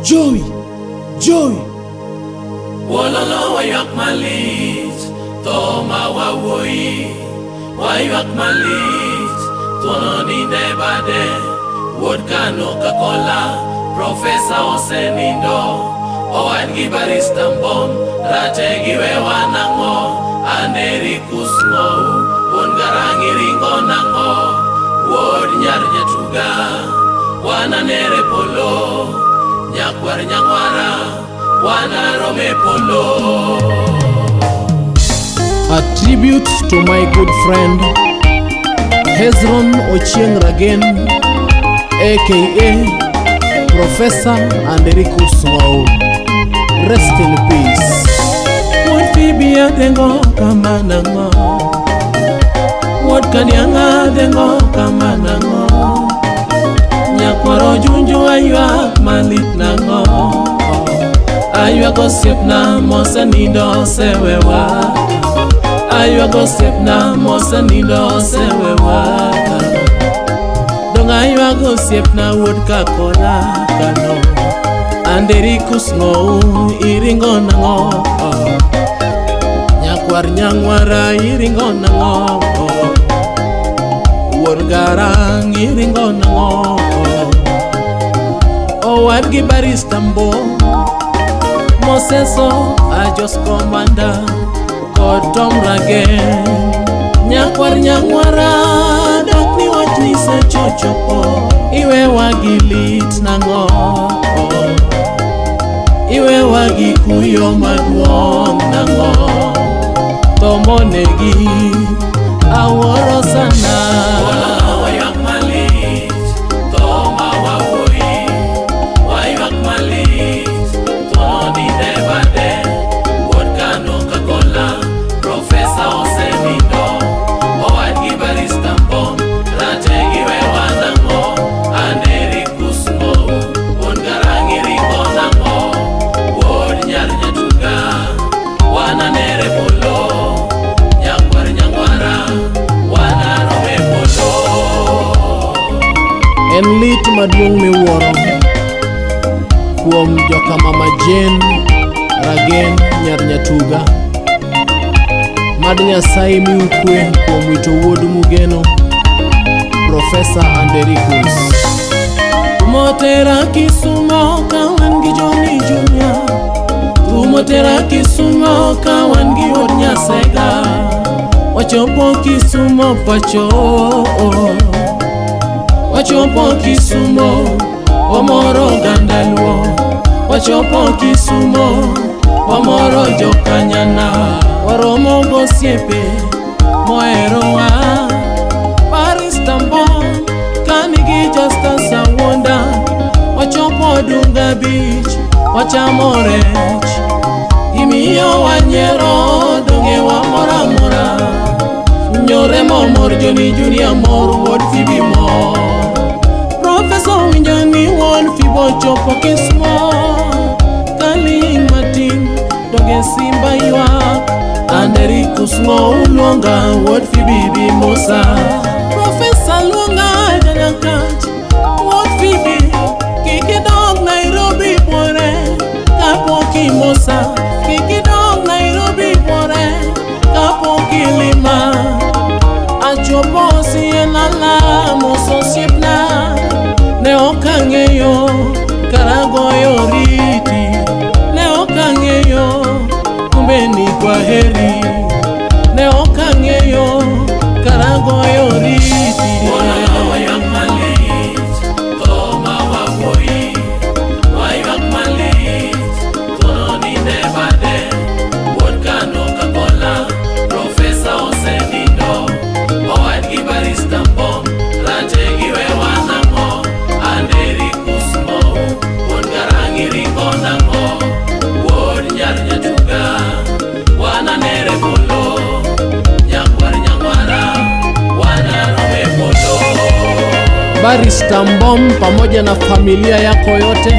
Joey, Joey. Wololo waywak malit, tho ma wawuoyi. Waywak malit, thuono ninde bade. Wuod Kano Kakola, Profesa osenindo. Owadgi Barista Mbom, rategi wewa nang'o. Andericus Ng'ou, wuon Garang' iringo nang'o. Wuod nyar Nyatuga, wananere polo. Nyakwar Nyang'wara, wanarome polo. A tribute to my good friend Hezron Ochieng Ragen, aka Professor Andericus Ng'ou. Rest in peace. Wuod Phoebe adengo kama nang'o. Wuod Kadiang'a adengo kama nang'o. Nyakwaro Junju aywak malit nang'o. Aywak osiepna mosenindo osewewa. Aywak osiepna mosenindo osewewa. Dong aywak osiepna wuod Kakola kano. Andericus Ng'ou iringo nang'o. Nyakwar Nyang'wara iringo nang'o. Wuon Garang' iringo nang'o. Owadgi Barista Mbo Moseso Ajos Commander kod Tom Ragen. Nyakwar Nyang'wara dak ni wach ni sechochopo iwewa gi lit nang'o. Iwewa gi kuyo maduong' nang'o. Tho monegi awuoro sana. Waywak malit, tho ma wawuoyi. Waywak malit, tho ninde bade. Wuod Kano Kakola, Profesa osenindo. Owadgi Barista Mbom, rategi wewa nang'o. Andericus Ng'ou, wuon Garang' iringo nang'o. Wuod nyar Nyatuga, wananere polo. Nyakwar Nyang'wara, wanarome polo. En lit maduong' miwuoro kuom joka Mama Jane Ragen nyar Nyatuga. Mad Nyasaye miu kwe kuom wito wuodu mugeno, Profesa Andericus. Tumotera Kisumo ka wan gi Johnny Junior. Tumotera Kisumo ka wan gi wuod Nyasega. Wachopo Kisumo pacho. Wachopo Kisumo, wamoro oganda Luo. Wachopo Kisumo, wamoro jokanyana. Waromo gosiepe moherowa. Barista Mbom kanigi Justus Awuonda. Wachopo Dunga Beach, wachamo rech. Gimiyo wanyiero donge wamor amora. Nyore momor Johnny Junior mor wuod Phoebe mor. Profesa winjo ni wuon Phoebe ochopo Kisumo. Kaling' matin donge Simba ywak. Andericus Ng'ou luonga wuod Phoebe bi Musa. Profesa luonga janyakach wuod Phoebe kik idog Nairobi buore kapok imosa. Kik idog Nairobi buore kapok ilima. Achopo Sielala moso osiepna ne ok ang'eyo kara goyo riti ne ok ang'eyo kumbe ni kwaheri ne ok ang'eyo kara goyo riti. Waywak malit, tho ma wawuoyi. Waywak malit, thuono ninde bade. Wuod Kano Kakola, Profesa osenindo. Owadgi Barista Mbom, rategi wewa nang'o. Andericus Ng'ou, wuon Garang' iringo nang'o. Wuod nyar Nyatuga, wananere polo. Nyakwar Nyang'wara, wanarome polo. Barista Mbom pamoja na familia yako yote,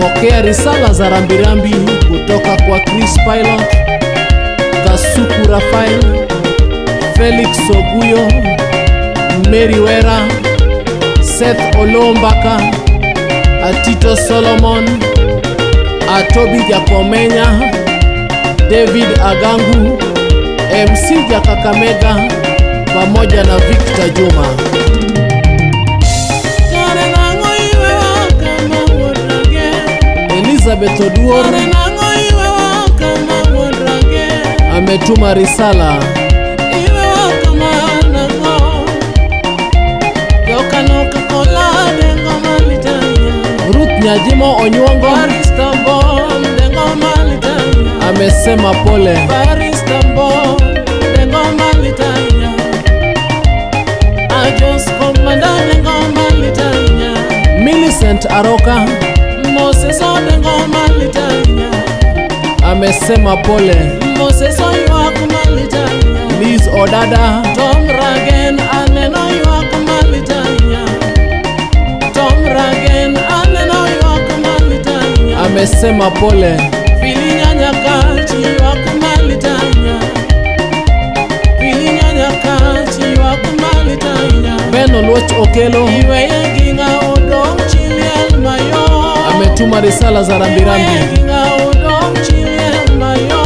pokea risala za rambirambi kutoka kwa Chris Pilot, Kasuku Rafael, Felix Oguyo, Mary Wera, Seth Olombaka, Achu Katito Solomon, Atobi Jakomenya, David Agangu, MC Jakakamega pamoja na Victor Juma. Kare nang'o iwewa kama wuod Ragen? Elizabeth Oduor Kare nang'o iwewa kama wuod Ragen? ametuma risala. Iwewa kama nang'o? Jokano kakola dengo malit ahinya. Ruth Nyajimo Onyuongo Barista Mbom dengo malit ahinya. amesema pole. Barista Mbom dengo malit ahinya. Ajos Komanda dengo malit ahinya. Millicent Aroka Moses odengo malit ahinya. amesema pole. Moses oywak malit ahinya. Liz Odada Tom Ragen aneno ywak malit ahinya. Tom Ragen aneno ywak malit ahinya. amesema pole. Pili nyanya kachi ywak malit ahinya. Pili nyanya kachi ywak malit ahinya. Ben Oluoch Okelo Iweye gi ng'a odong' chi liel mayo. ametuma risala za Iweye rambirambi. gi ng'a odong' chi liel mayo.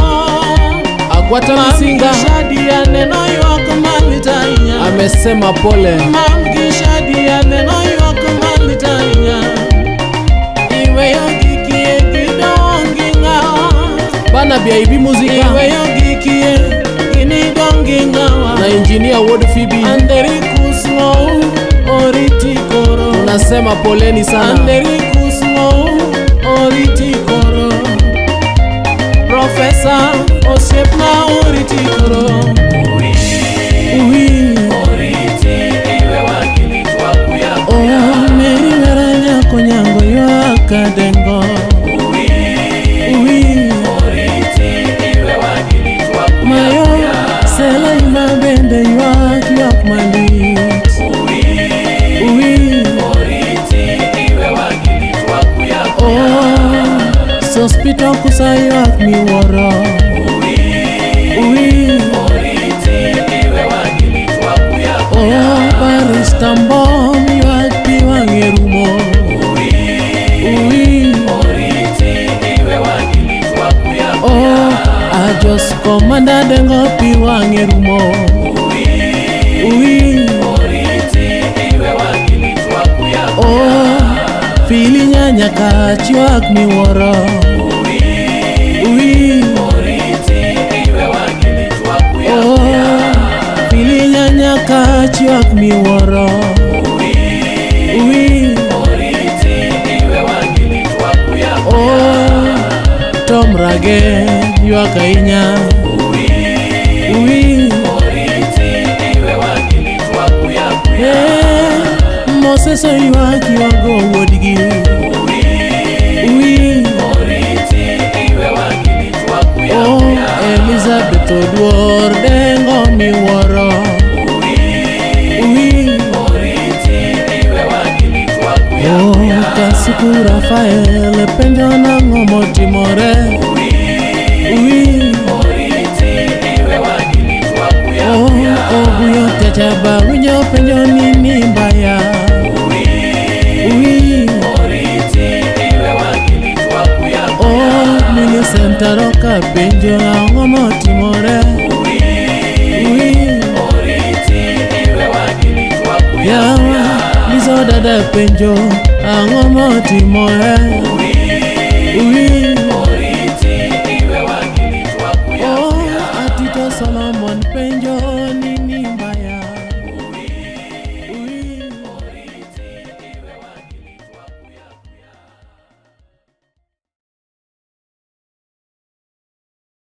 Agwata Misinga Mam gi Shadi aneno ywak malit ahinya. amesema pole. Mam gi Shadi aneno ywak malit ahinya. Iweyo gi kiye gidong' gi ng'a. Bana BIB Muzika Iweyo gi kiye ginidong' gi ng'awa. na Engineer Wuod Phoebe Anderikus ng'ou oriti koro. tunasema poleni sana. Anderikus ng'ou oriti koro. Profesa osiepna oriti koro. Uwi. Oh, Meri wera nyako nyango ywak adengo. Uwi. Mayo sela ima bende ywak ywak malit. Uwi. Oh, Sospito kusa ywak miwuoro. Uwi. Oh, Barista Mbom ywak pi wang'e rumo. Uwi. Oh, Ajos Komanda dengo pi wang'e rumo. Uwi. Oh, Fili nyanya kach ywak miwuoro. Uwi. Oh, Fili nyanya kach ywak miwuoro. Uwi. Oh, Tom Ragen ywak ahinya. Uwi. Eh, Moses oywak ywago wuodgi. Uwi. Oh, Elizabeth Oduor dengo miwuoro. Uwi. Oh, Kasuku Rafael penjo nang'o motimore. Uwi. Oh, Oguyo Chacha winjo penjo ni ni mbaya. Uwi. Oh, Millicent Aroka penjo ang'o motimore. Uwi. Yawa, Lizo dada penjo ang'o motimore. Uwi.